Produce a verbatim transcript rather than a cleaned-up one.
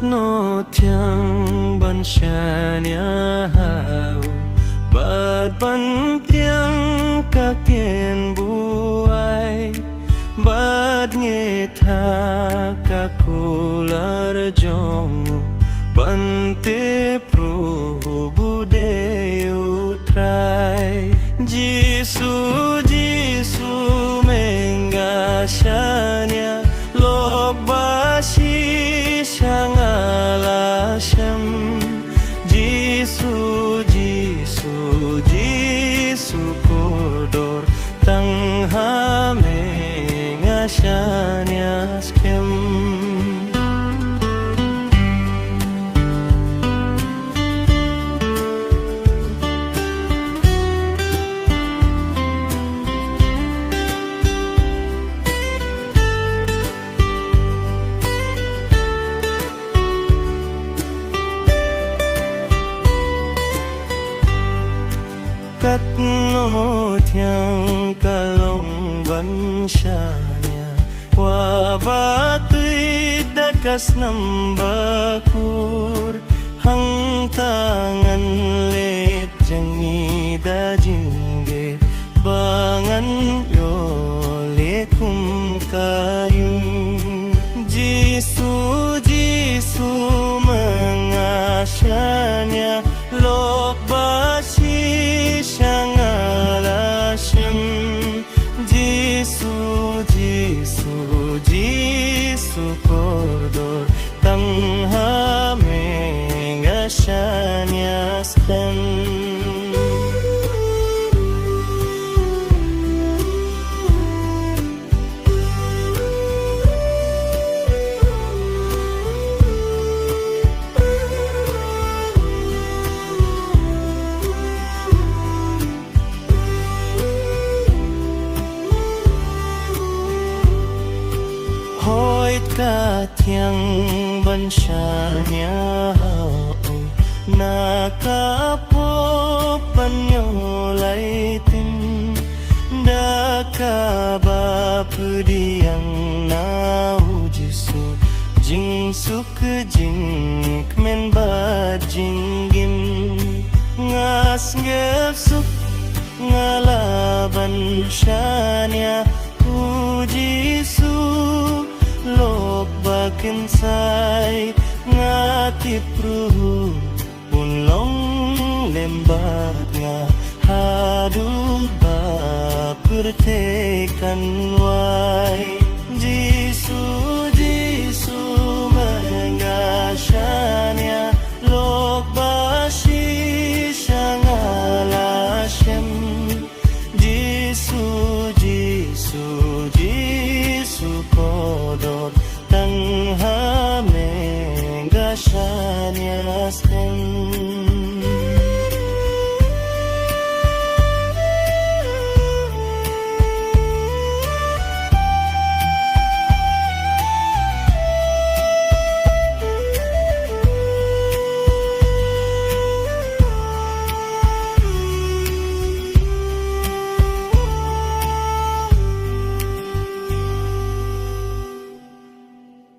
Nongthiang ban shaniah ha u bad ban tieng ka ktien buaid, bad ngeit ha ka kular jong u ban tip ruh ba u dei u Trai. Jisu, Jisu, me nga shaniah, lok ba shisha nga la shem. Jisu, Jisu, Jisu kordor, tang ha me nga shaniah skhem. Katno thiang ka long ban shaniah, kwah ba tuid da ka snam ba kur. Hangta ngan leit jngi da jingkyrpad, ba ngan ïoh leh kum ka ïing. Jisu, Jisu, me nga shaniah, lok ba shisha nga la shem. Jisu, Jisu, Jisu kordor, tang ha me nga shaniah skhem. Hoid ka thiang ban shaniah ha u na ka pop ban ïoh laitim, da kaba pdiang na u Jisu, jingsuk jingkmen bad jingim. Nga sngewsuk nga lah ban shaniah u Jisu, lok ba kynsai, nga tip ruh un long lem bad nga haduh ba pyrthei kan wai. Jisu, Jisu, me nga shaniah, lok ba shisha nga la shem. Jisu, Jisu, Jisu kordor, tang ha me nga shaniah skhem.